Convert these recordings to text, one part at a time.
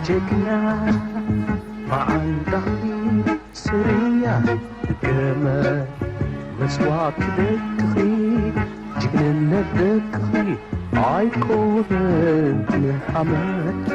ጀግና በዓል ተኽሊ ስርያ ገመ መስዋዕቲ ደቅኺ ጅግንነት ደቅኺ ኣይኮነን ንሓመድ።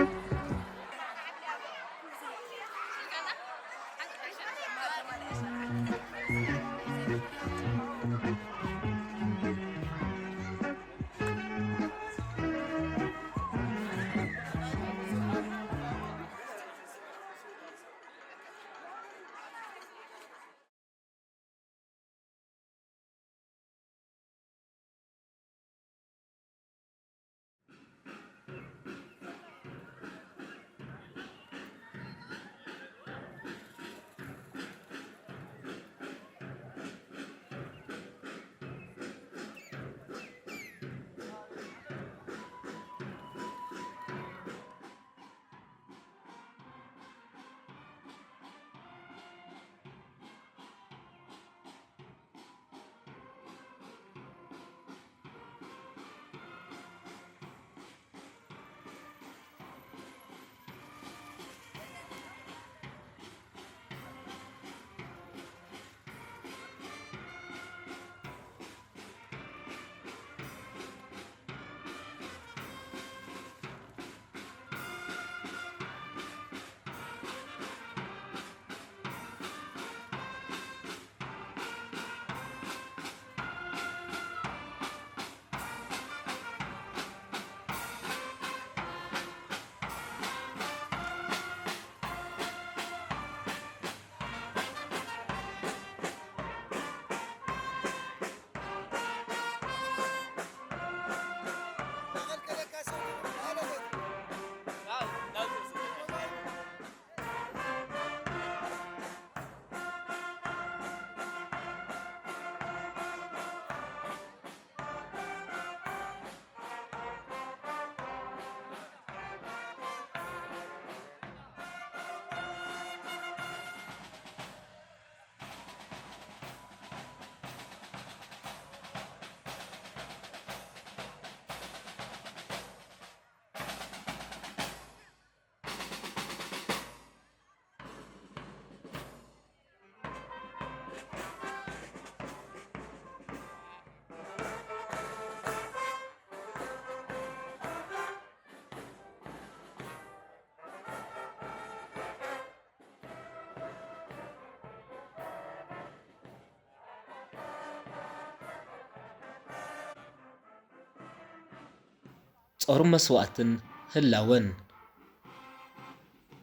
ጾር መስዋእትን ህላወን።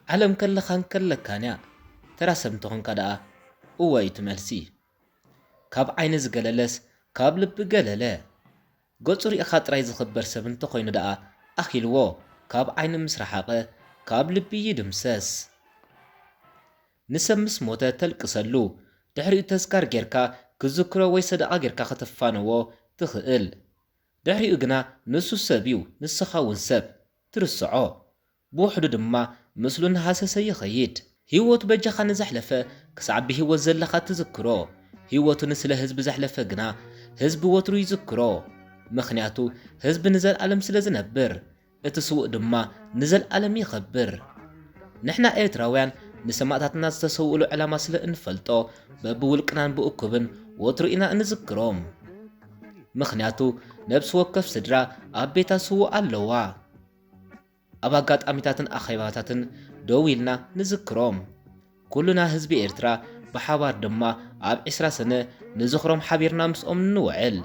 ዓለም ከለኻን ከለካን እያ፣ ተራ ሰብ እንተኾንካ ደኣ እወ እዩ እቲ መልሲ። ካብ ዓይኒ ዝገለለስ ካብ ልቢ ገለለ። ገጹ ርኢኻ ጥራይ ዝኽበር ሰብ እንተኾይኑ ደኣ ኣኺልዎ፣ ካብ ዓይኒ ምስ ረሓቐ ካብ ልቢ ይድምሰስ። ንሰብ ምስ ሞተ ተልቅሰሉ፣ ድሕሪኡ ተዝካር ጌርካ ክዝክሮ ወይ ሰደቓ ጌርካ ከተፋንዎ ትኽእል። ድሕሪኡ ግና ንሱ ሰብ እዩ፣ ንስኻ እውን ሰብ፣ ትርስዖ። ብውሕዱ ድማ ምስሉ እናሃሰሰ ይኸይድ። ህይወቱ በጃኻ ንዘሕለፈ ክሳዕ ብህይወት ዘለኻ ትዝክሮ። ህይወቱ ንስለ ህዝቢ ዘሕለፈ ግና ህዝቢ ወትሩ ይዝክሮ። ምኽንያቱ ህዝቢ ንዘልኣለም ስለ ዝነብር፣ እቲ ስዉእ ድማ ንዘልኣለም ይኸብር። ንሕና ኤርትራውያን ንሰማእታትና ዝተሰውእሉ ዕላማ ስለ እንፈልጦ በብውልቅናን ብእኩብን ወትሩ ኢና እንዝክሮም። ምኽንያቱ ነብሲ ወከፍ ስድራ ኣብ ቤታ ስዉእ ኣለዋ። ኣብ ኣጋጣሚታትን ኣኼባታትን ደው ኢልና ንዝክሮም። ኩልና ህዝቢ ኤርትራ ብሓባር ድማ ኣብ ዕስራ ሰነ ንዝኽሮም ሓቢርና ምስኦም ንውዕል።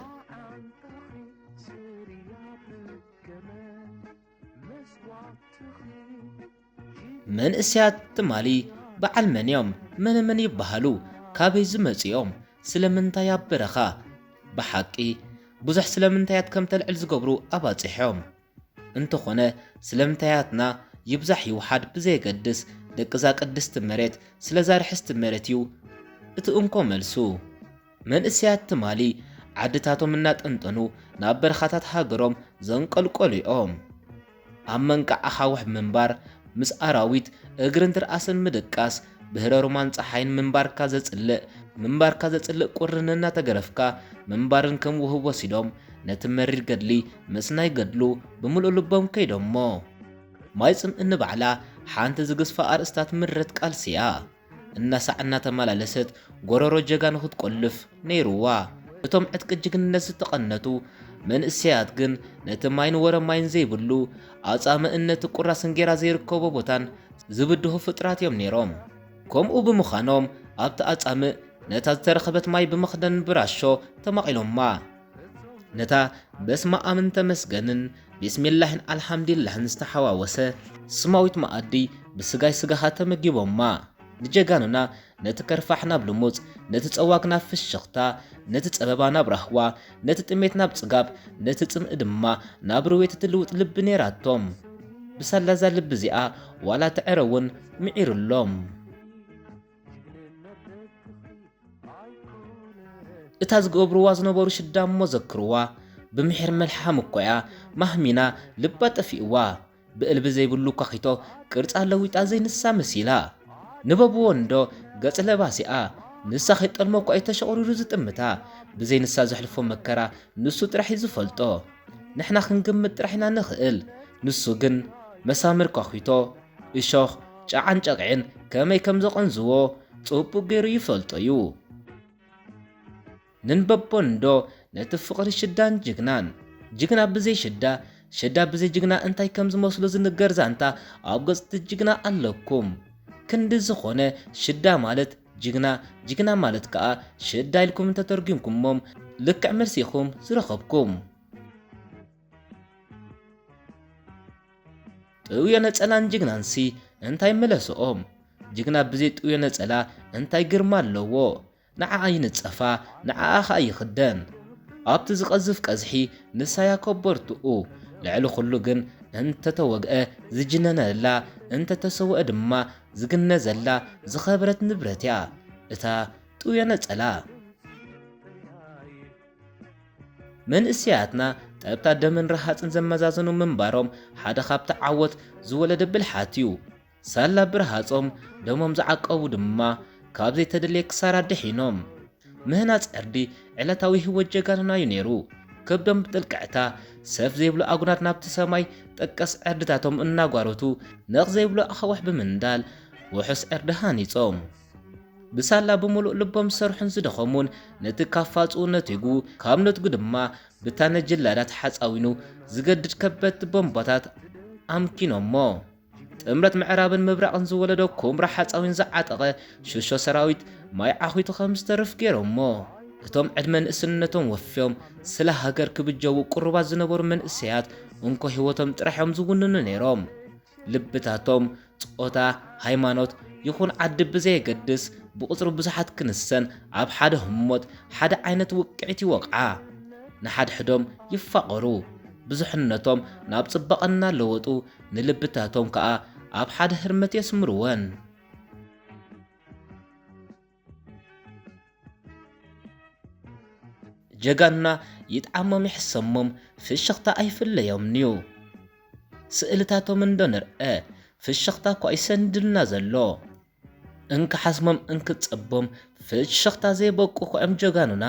መንእሰያት ትማሊ በዓል መን እዮም? መነ መን ይበሃሉ? ካበይ ዝመጹ እዮም? ስለምንታይ ኣብ በረኻ? ብሓቂ ብዙሕ ስለምንታያት ከም ተልዕል ዝገብሩ ኣባጺሖም። እንተኾነ ስለምንታያትና ይብዛሕ ይውሓድ ብዘየገድስ ደቅዛ ቅድስቲ መሬት ስለዛ ርሕስቲ መሬት እዩ እቲ እንኮ መልሱ። መንእሰያት ትማሊ ዓድታቶም እናጠንጠኑ ናብ በረኻታት ሃገሮም ዘንቀልቀሉ እዮም። ኣብ መንቃዕ ኣኻውሕ ምንባር፣ ምስ ኣራዊት እግርን ትርኣስን ምድቃስ፣ ብህረሩማን ጸሓይን ምንባርካ ዘጽልእ፣ ምንባርካ ዘጽልእ ቁርን እናተገረፍካ ምንባርን ከም ውህብ ወሲዶም፣ ነቲ መሪር ገድሊ ምስናይ ገድሉ ብምሉእ ልቦም ከይዶሞ። ማይ ጽምኢ ንባዕላ ሓንቲ ዝግዝፋ ኣርእስታት ምረት ቃልሲ እያ። እናሳዕ እናተመላለሰት ጎረሮ ጀጋኑ ክትቆልፍ ነይርዋ። እቶም ዕጥቂ ጅግንነት ዝተቐነቱ መንእሰያት ግን ነቲ ማይን ወረ ማይን ዘይብሉ ኣጻምእን ነቲ ቁራስ እንጌራ ዘይርከቦ ቦታን ዝብድሁ ፍጥራት እዮም ነይሮም። ከምኡ ብምዃኖም ኣብቲ ኣጻምእ ነታ ዝተረኸበት ማይ ብመኽደን ብራሾ ተማቒሎማ። ነታ በስመ ኣብን ተመስገንን ቢስሚላህን ኣልሓምዲላህን ዝተሓዋወሰ ስማዊት መኣዲ ብስጋይ ስጋኻ ተመጊቦማ። ንጀጋኑና ነቲ ከርፋሕ ናብ ልሙጽ፣ ነቲ ጸዋግ ናብ ፍሽኽታ፣ ነቲ ጸበባ ናብ ራህዋ፣ ነቲ ጥሜት ናብ ጽጋብ፣ ነቲ ጽምኢ ድማ ናብ ርዌት እትልውጥ ልቢ ነይራቶም። ብሳላዛ ልቢ እዚኣ ዋላ ተዕረ እውን ምዒሩሎም። እታ ዝገብርዋ ዝነበሩ ሽዳ እሞ ዘክርዋ፣ ብምሒር መልሓም እኮ እያ ማህሚና ልባ ጠፊእዋ። ብእልቢ ዘይብሉ ኳኺቶ ቅርጻ ለዊጣ ዘይንሳ መሲላ። ንበብዎ እንዶ ገጽ ለባሲኣ፣ ንሳ ከይጠልሞ እኳ እዩ ተሸቑሪሩ ዝጥምታ። ብዘይ ንሳ ዘሕልፎ መከራ ንሱ ጥራሕ እዩ ዝፈልጦ። ንሕና ክንግምት ጥራሕ ኢና ንኽእል። ንሱ ግን መሳምር ኳኺቶ፣ እሾኽ፣ ጨዓን ጨቕዕን ከመይ ከም ዘቐንዝዎ ጽቡቕ ገይሩ ይፈልጦ እዩ። ንንበቦ እንዶ ነቲ ፍቕሪ ሽዳን ጅግናን። ጅግና ብዘይ ሽዳ፣ ሽዳ ብዘይ ጅግና እንታይ ከም ዝመስሎ ዝንገር ዛንታ ኣብ ገጽ እቲ ጅግና ኣለኩም። ክንዲ ዝኾነ ሽዳ ማለት ጅግና፣ ጅግና ማለት ከኣ ሽዳ ኢልኩም እንተተርጒምኩሞም ልክዕ መልሲ ኢኹም ዝረኸብኩም። ጥውዮ ነጸላን ጅግናንሲ እንታይ መለስኦም? ጅግና ብዘይ ጥውዮ ነጸላ እንታይ ግርማ ኣለዎ? ንዓኣ ይንጸፋ፣ ንዓኣ ኸኣ ይኽደን። ኣብቲ ዝቐዝፍ ቀዝሒ ንሳያ ከበርትኡ። ልዕሊ ኹሉ ግን እንተተወግአ ዝጅነነላ፣ እንተተሰውአ ድማ ዝግነዘላ ዝኸበረት ንብረት እያ እታ ጥውዮ ነጸላ። መንእሰያትና ጠብታ ደምን ረሃጽን ዘመዛዘኑ ምንባሮም ሓደ ካብቲ ዓወት ዝወለደ ብልሓት እዩ። ሳላ ብረሃጾም ደሞም ዝዓቀቡ ድማ ካብ ዘይተደልየ ክሳራ ድሒኖም። ምህናጽ ዕርዲ ዕለታዊ ህይወት ጀጋኑና እዩ ነይሩ። ከብዶም ብጥልቅዕታ ሰፍ ዘይብሉ ኣጉናድ ናብቲ ሰማይ ጠቀስ ዕርድታቶም እናጓረቱ ነቕ ዘይብሉ ኣኻውሕ ብምንዳል ውሑስ ዕርዲ ሃኒጾም። ብሳላ ብምሉእ ልቦም ዝሰርሑን ዝደኸሙን ነቲ ካብ ፋጽኡ ነቲጉ ካብ ነትጉ ድማ ብታነ ጅላዳት ሓጻዊኑ ዝገድድ ከበድቲ ቦምባታት ኣምኪኖሞ። ጥምረት ምዕራብን ምብራቕን ዝወለዶ ኩምራ ሓጻዊን ዝዓጠቐ ሽሾ ሰራዊት ማይ ዓኺቱ ከም ዝተርፍ ገይሮሞ። እቶም ዕድመ ንእስነቶም ወፍዮም ስለ ሃገር ክብጀዉ ቅሩባት ዝነበሩ መንእሰያት እንኮ ህይወቶም ጥራሕ እዮም ዝውንኑ ነይሮም። ልብታቶም፣ ጾታ፣ ሃይማኖት ይኹን ዓዲ ብዘየገድስ ብቑጽሪ ብዙሓት ክንሰን ኣብ ሓደ ህሞት ሓደ ዓይነት ውቅዒት ይወቕዓ። ንሓድሕዶም ይፋቐሩ። ብዙሕነቶም ናብ ጽባቐ እናለወጡ ንልብታቶም ከኣ ኣብ ሓደ ህርመት የስምርወን። ጀጋኑና ይጥዓሞም ይሕሰሞም ፍሽኽታ ኣይፍለዮምን'ዩ። ስእልታቶም እንዶ ንርአ ፍሽኽታ እኳ እዩ ሰንድልና ዘሎ። እንክሓስሞም እንክጸቦም ፍሽኽታ ዘይበቁ እኳ እዮም ጀጋኑና።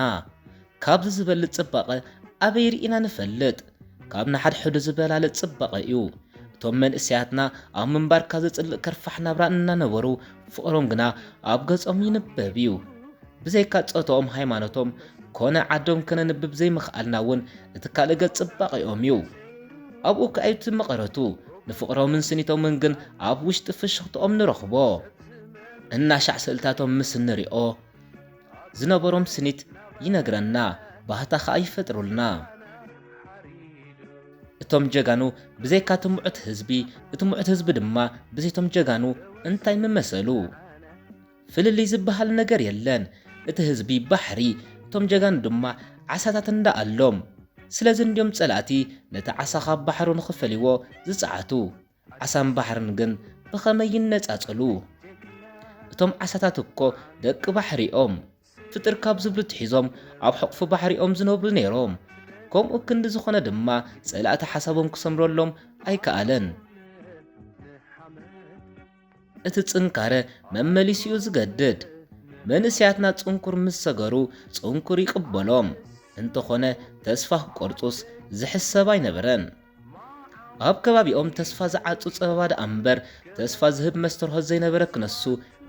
ካብዚ ዝበልጽ ጽባቐ ኣበይ ርኢና ንፈልጥ? ካብ ንሓድሕዱ ዝበላለጽ ጽባቐ እዩ። እቶም መንእሰያትና ኣብ ምንባርካ ዘጽልእ ከርፋሕ ናብራ እናነበሩ ፍቕሮም ግና ኣብ ገጾም ይንበብ እዩ። ብዘይካ ጾትኦም፣ ሃይማኖቶም ኮነ ዓዶም ከነንብብ ዘይምኽኣልና እውን እቲ ካልእ ገጽ ጽባቐኦም እዩ። ኣብኡ ከኣ እዩ እቲ መቐረቱ። ንፍቕሮምን ስኒቶምን ግን ኣብ ውሽጢ ፍሽኽትኦም ንረኽቦ። እናሻዕ ስእልታቶም ምስ እንሪኦ ዝነበሮም ስኒት ይነግረና፣ ባህታ ኸኣ ይፈጥሩልና። እቶም ጀጋኑ ብዘይካ እቲ ምዑት ህዝቢ፣ እቲ ምዑት ህዝቢ ድማ ብዘይቶም ጀጋኑ እንታይ ምመሰሉ? ፍልልይ ዝበሃል ነገር የለን። እቲ ህዝቢ ባሕሪ፣ እቶም ጀጋኑ ድማ ዓሳታት እንዳኣሎም። ስለዚ እንድዮም ጸላእቲ ነቲ ዓሳ ካብ ባሕሩ ንኽፈልይዎ ዝጸዓቱ። ዓሳን ባሕርን ግን ብኸመይ ይነጻጸሉ? እቶም ዓሳታት እኮ ደቂ ባሕሪ እዮም። ፍጥር ካብ ዝብሉ ትሒዞም ኣብ ሕቑፊ ባሕሪ እዮም ዝነብሩ ነይሮም። ከምኡ ክንዲ ዝኾነ ድማ ጸላእቲ ሓሳቦም ክሰምረሎም ኣይከኣለን። እቲ ጽንካረ መመሊሱ እዩ ዝገድድ። መንእሰያትና ጽንኩር ምስ ሰገሩ ጽንኩር ይቕበሎም። እንተኾነ ተስፋ ክቆርጹስ ዝሕሰብ ኣይነበረን። ኣብ ከባቢኦም ተስፋ ዝዓጹ ጸበባ ደኣ እምበር ተስፋ ዝህብ መስተርሆት ዘይነበረ ክነሱ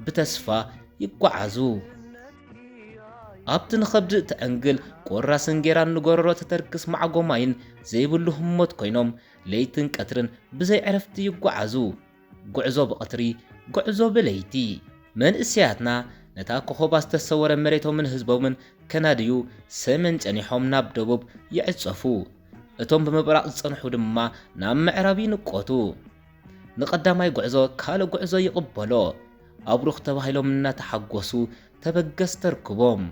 ብተስፋ ይጓዓዙ። ኣብቲ ንኸብዲ እተዕንግል ቆራስ እንጌራን ንጎረሮ ተተርክስ ማዕጎ ማይን ዘይብሉ ህሞት ኮይኖም ለይትን ቀትርን ብዘይ ዕረፍቲ ይጓዓዙ። ጉዕዞ ብቐትሪ፣ ጉዕዞ ብለይቲ። መንእሰያትና ነታ ኮኾባ ዝተሰወረ መሬቶምን ህዝቦምን ከናድዩ ሰሜን ጸኒሖም ናብ ደቡብ ይዕጸፉ። እቶም ብምብራቕ ዝጸንሑ ድማ ናብ ምዕራብ ይንቆቱ። ንቐዳማይ ጉዕዞ ካልእ ጉዕዞ ይቕበሎ። ኣብሩኽ ተባሂሎም እናተሓጎሱ ተበገስ ተርክቦም።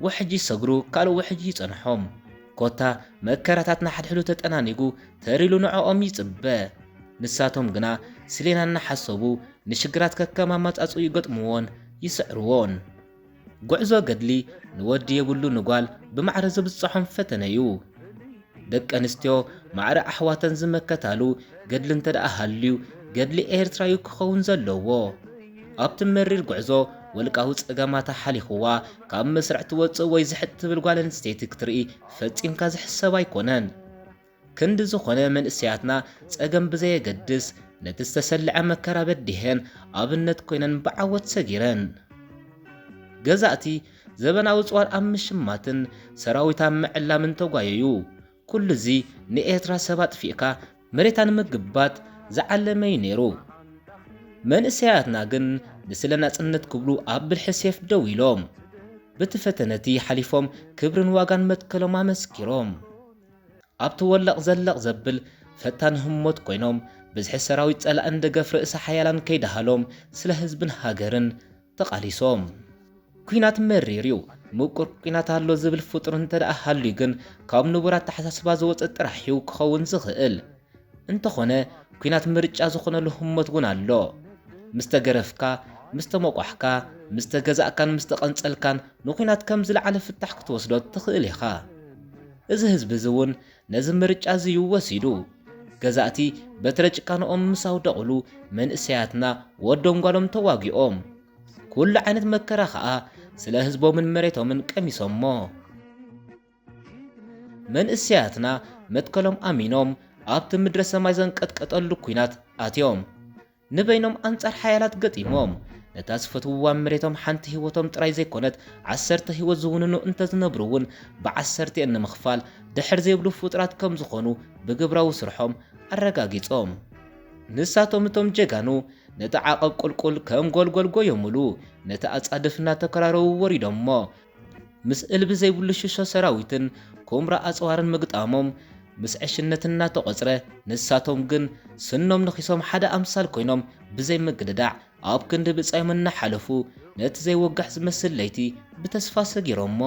ውሕጅ ይሰግሩ፣ ካልእ ውሕጅ ይጸንሖም። ኮታ መከራታት ንሓድሕዱ ተጠናኒጉ ተሪሉ ንዕኦም ይጽበ። ንሳቶም ግና ስሌና እናሓሰቡ ንሽግራት ከከማማጻጹ ይገጥምዎን ይስዕርዎን። ጉዕዞ ገድሊ ንወዲ የብሉ ንጓል ብማዕረ ዝብጽሖም ፈተነ እዩ። ደቂ ኣንስትዮ ማዕረ ኣሕዋተን ዝመከታሉ ገድሊ እንተ ደኣ ሃልዩ፣ ገድሊ ኤርትራ እዩ ክኸውን ዘለዎ። ኣብቲ መሪር ጉዕዞ ወልቃዊ ጸገማታ ሓሊኽዋ ካብ መስርዕ ትወጽእ ወይ ዝሕጥ ትብል ጓል ኣንስተይቲ ክትርኢ ፈጺምካ ዝሕሰብ ኣይኮነን። ክንዲ ዝኾነ መንእሰያትና ጸገም ብዘየገድስ ነቲ ዝተሰልዐ መከራ በዲሀን ኣብነት ኮይነን ብዓወት ሰጊረን። ገዛእቲ ዘበናዊ ጽዋር ኣብ ምሽማትን ሰራዊት ኣብ ምዕላምን ተጓየዩ። ኩሉ እዚ ንኤርትራ ሰብ ኣጥፊእካ መሬታ ንምግባጥ ዝዓለመ እዩ ነይሩ። መንእሰያትና ግን ንስለ ናጽነት ክብሉ ኣብ ብልሒ ሴፍ ደው ኢሎም። በቲ ፈተነቲ ሓሊፎም ክብርን ዋጋን መትከሎም ኣመስኪሮም። ኣብቲ ወለቕ ዘለቕ ዘብል ፈታኒ ህሞት ኮይኖም ብዝሒ ሰራዊት ጸላእን ደገፍ ርእሰ ሓያላን ከይደሃሎም ስለ ህዝብን ሃገርን ተቓሊሶም። ኲናት መሪር እዩ። ምቁር ኲናት ኣሎ ዝብል ፍጡር እንተ ደኣ ሃልዩ ግን ካብ ንቡር ኣተሓሳስባ ዝወጸ ጥራሕ እዩ ክኸውን ዝኽእል። እንተኾነ ኲናት ምርጫ ዝኾነሉ ህሞት እውን ኣሎ። ምስ ተገረፍካ፣ ምስ ተመቋሕካ፣ ምስ ተገዛእካን ምስ ተቐንጸልካን ንኲናት ከም ዝለዓለ ፍታሕ ክትወስዶ ትኽእል ኢኻ። እዚ ህዝቢ እዚ እውን ነዚ ምርጫ እዚ እዩ ወሲዱ። ገዛእቲ በትረ ጭካንኦም ምስ ኣውደቑሉ መንእሰያትና ወዶም ጓሎም ተዋጊኦም። ኩሉ ዓይነት መከራ ኸኣ ስለ ህዝቦምን መሬቶምን ቀሚሶሞ። መንእሰያትና መትከሎም ኣሚኖም ኣብቲ ምድረ ሰማይ ዘንቀጥቀጠሉ ኲናት ኣትዮም። ንበይኖም ኣንጻር ሓያላት ገጢሞም። ነታ ዝፈትውዋ መሬቶም ሓንቲ ህይወቶም ጥራይ ዘይኮነት ዓሰርተ ህይወት ዝውንኑ እንተዝነብሩ እውን ብዓሰርቲኤን ንምኽፋል ድሕር ዘይብሉ ፍጡራት ከም ዝኾኑ ብግብራዊ ስርሖም ኣረጋጊጾም። ንሳቶም እቶም ጀጋኑ ነቲ ዓቐብ ቁልቁል ከም ጎልጎል ጎዮምሉ፣ ነቲ ኣጻድፍ እናተከራረዉ ወሪዶሞ። ምስ እልቢ ዘይብሉ ሽሾ ሰራዊትን ኩምራ ኣጽዋርን ምግጣሞም ምስ ዕሽነት እናተቖጽረ፣ ንሳቶም ግን ስኖም ነኺሶም ሓደ ኣምሳል ኮይኖም ብዘይ ምግድዳዕ ኣብ ክንዲ ብጻዮም እናሓለፉ ነቲ ዘይወግሕ ዝመስል ለይቲ ብተስፋ ሰጊሮሞ።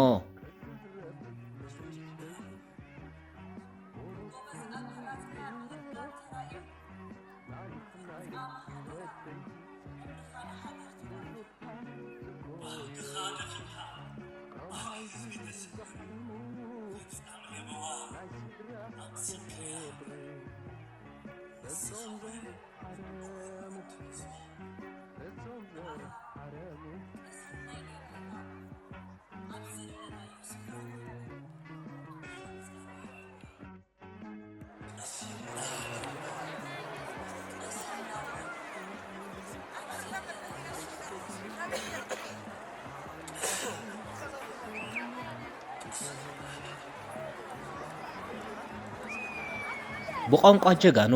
ብቋንቋ ጀጋኑ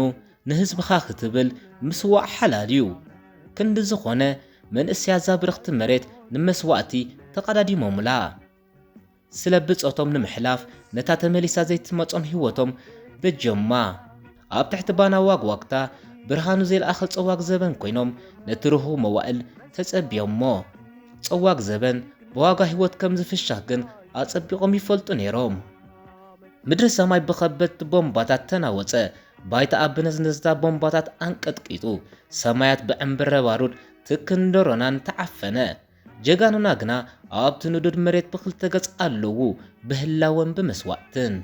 ንህዝብኻ ክትብል ምስዋእ ሓላል እዩ። ክንዲ ዝኾነ መንእሰያት እዛ ብርኽቲ መሬት ንመስዋእቲ ተቐዳዲሞምላ። ስለ ብጾቶም ንምሕላፍ ነታ ተመሊሳ ዘይትመጾም ህይወቶም በጀማ። ኣብ ትሕቲ ባና ዋግዋግታ ብርሃኑ ዘይለኣኸ ጸዋግ ዘበን ኮይኖም ነቲ ርሁው መዋእል ተጸብዮሞ። ጸዋግ ዘበን ብዋጋ ህይወት ከም ዝፍሻኽ ግን ኣጸቢቖም ይፈልጡ ነይሮም። ምድሪ ሰማይ ብኸበድቲ ቦምባታት ተናወጸ። ባይታ ኣብ ብነዝነዝታ ቦምባታት ኣንቀጥቂጡ። ሰማያት ብዕምብረ ባሩድ ትክን ደሮናን ተዓፈነ። ጀጋኑና ግና ኣብቲ ንዱድ መሬት ብኽልተ ገጽ ኣለዉ ብህላወን ብመስዋእትን።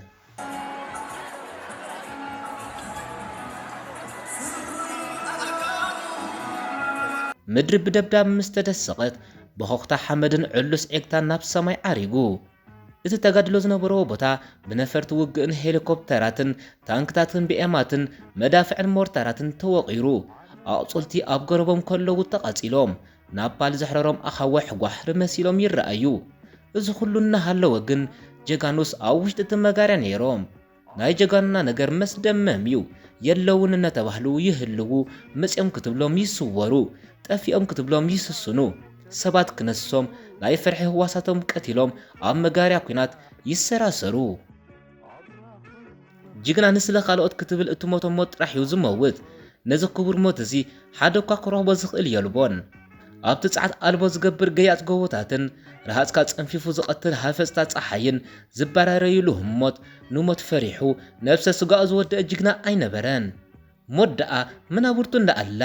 ምድሪ ብደብዳብ ምስ ተደሰቐት፣ ብኾኽታ ሓመድን ዕሉስ ዒግታን ናብ ሰማይ ዓሪጉ። እቲ ተጋድሎ ዝነበርዎ ቦታ ብነፈርቲ ውግእን ሄሊኮፕተራትን ታንክታትን ቢኤማትን መዳፍዕን ሞርታራትን ተወቒሩ፣ ኣቑጽልቲ ኣብ ገረቦም ከለዉ ተቓጺሎም፣ ናፓል ዘሕረሮም ኣኻውሕ ጓሕሪ መሲሎም ይረኣዩ። እዚ ኩሉ እናሃለወ ግን ጀጋኑስ ኣብ ውሽጢ እቲ መጋርያ ነይሮም። ናይ ጀጋኑና ነገር መስደመም እዩ። የለውን እናተባህሉ ይህልዉ፣ መጺኦም ክትብሎም ይስወሩ፣ ጠፊኦም ክትብሎም ይስስኑ። ሰባት ክነሶም ናይ ፍርሒ ህዋሳቶም ቀቲሎም ኣብ መጋርያ ኲናት ይሰራሰሩ። ጅግና ንስለ ካልኦት ክትብል እትሞቶ ሞት ጥራሕ እዩ ዝመውት። ነዚ ክቡር ሞት እዚ ሓደ እኳ ክረኽቦ ዝኽእል የልቦን። ኣብቲ ጸዓት ኣልቦ ዝገብር ገያጽ ጎቦታትን ረሃጽካ ጸንፊፉ ዝቐትል ሃፈጽታ ጸሓይን ዝበራረዩሉ ህሞት ንሞት ፈሪሑ ነብሰ ስጋኡ ዝወደአ ጅግና ኣይነበረን። ሞት ደኣ መናብርቱ እንዳ ኣላ።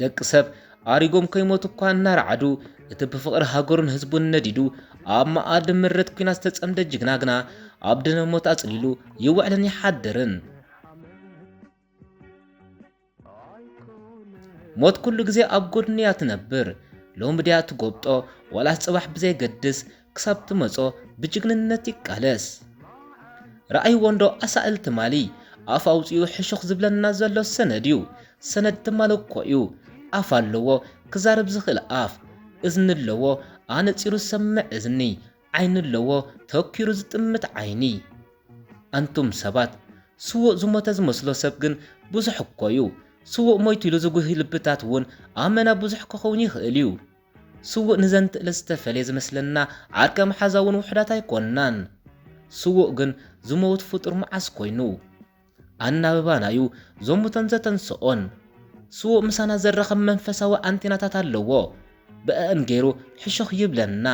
ደቂ ሰብ ኣሪጎም ከይሞቱ እኳ እናረዓዱ፣ እቲ ብፍቕሪ ሃገሩን ህዝቡን ነዲዱ ኣብ መኣዲ ምረት ኲናት ዝተጸምደ ጅግና ግና ኣብ ደነ ሞት ኣጽሊሉ ይውዕልን ይሓድርን። ሞት ኩሉ ግዜ ኣብ ጎድኑ እያ ትነብር። ሎሚ ድያ ትጎብጦ ዋላስ ጽባሕ ብዘይገድስ ክሳብ ትመጾ ብጅግንነት ይቃለስ። ረኣይዎ እንዶ ኣሳእል ትማሊ ኣፍ ኣውጺኡ ሕሹኽ ዝብለና ዘሎ ሰነድ እዩ። ሰነድ ትማሊ እኮ እዩ። ኣፍ ኣለዎ ክዛረብ ዝኽእል ኣፍ፣ እዝኒ ኣለዎ ኣነጺሩ ዝሰምዕ እዝኒ፣ ዓይኒ ኣለዎ ተኪሩ ዝጥምት ዓይኒ። ኣንቱም ሰባት፣ ስዉእ ዝሞተ ዝመስሎ ሰብ ግን ብዙሕ እኮ እዩ። ስዉእ ሞይቱ ኢሉ ዝጉሂ ልብታት እውን ኣመና ብዙሕ ክኸውን ይኽእል እዩ። ስዉእ ንዘንትእለት ዝተፈልየ ዝመስለና ዓርከ መሓዛ እውን ውሑዳት ኣይኮንናን። ስዉእ ግን ዝመውት ፍጡር መዓስ ኮይኑ? ኣናብባና እዩ ዘሙቶን ዘተንስኦን። ስዉእ ምሳና ዘራኸብ መንፈሳዊ ኣንቴናታት ኣለዎ። ብእአን ገይሩ ሕሹኽ ይብለና።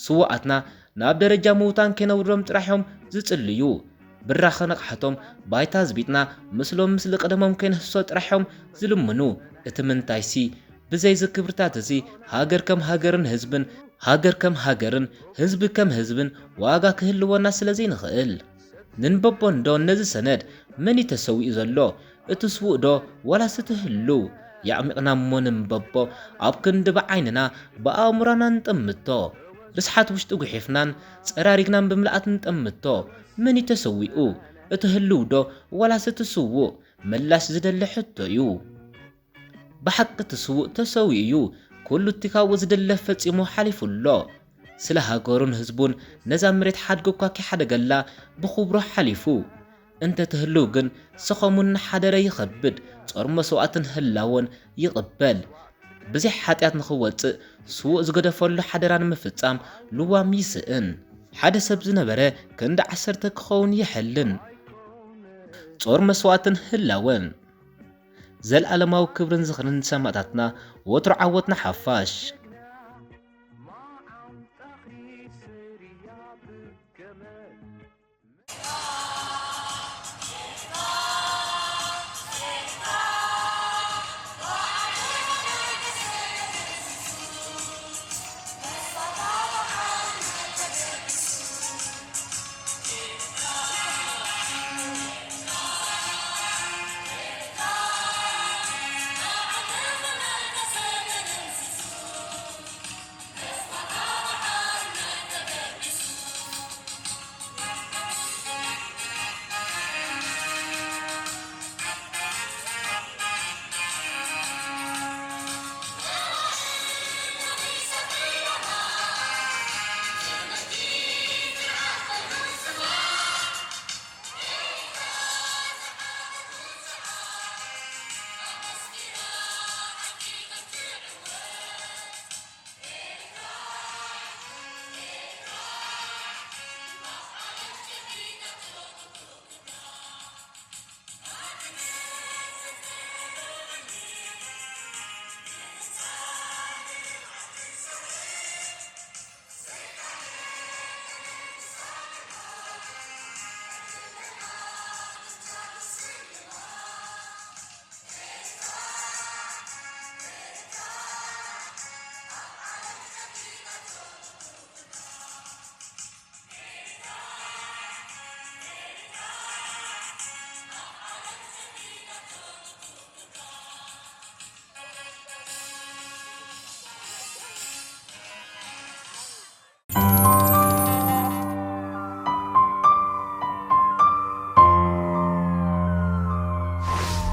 ስዉኣትና ናብ ደረጃ ምውታን ከይነውርዶም ጥራሕ እዮም ዝጽልዩ። ብራኸ ንቕሓቶም ባይታ ኣዝቢጥና ምስሎም ምስሊ ቀደሞም ከይንህሶ ጥራሕ እዮም ዝልምኑ። እቲ ምንታይሲ ብዘይዚ ክብርታት እዚ ሃገር ከም ሃገርን ህዝብን፣ ሃገር ከም ሃገርን ህዝቢ ከም ህዝብን ዋጋ ክህልወና ስለ ዘይንኽእል። ንንበቦ እንዶ ነዚ ሰነድ መን እዩ ተሰዊኡ ዘሎ? እቲ ስዉእ ዶ ዋላስ እቲ ህልው? የዕሚቕና እሞ ንንበቦ ኣብ ክንዲ ብዓይንና ብኣእምሮና ንጠምቶ። ርስሓት ውሽጢ ጉሒፍናን ጸራሪግናን ብምልኣት ንጠምቶ። መን እዩ ተሰዊኡ? እቲ ህልው ዶ ዋላስ እቲ ስዉእ? ምላሽ ዝደሊ ሕቶ እዩ። ብሓቂ እቲ ስዉእ ተሰዊኡ እዩ። ኩሉ እቲ ካብኡ ዝድለ ፈጺሙ ሓሊፉ ኣሎ። ስለ ሃገሩን ህዝቡን ነዛ መሬት ሓድጉ እኳ ከይሓደገላ ብኽብሩ ሓሊፉ። እንተ ትህልው ግን ሰኸሙ እናሓደረ ይኸብድ፣ ጾር መስዋእትን ህላወን ይቕበል። ብዘይ ሓጢኣት ንኽወጽእ ስዉእ ዝገደፈሉ ሓደራ ንምፍጻም ልዋም ይስእን። ሓደ ሰብ ዝነበረ ክንዲ ዓሰርተ ክኸውን ይሕልን። ጾር መስዋእትን ህላወን። ዘልኣለማዊ ክብርን ዝኽርን ንሰማእታትና ወትሩ ዓወት ንሓፋሽ።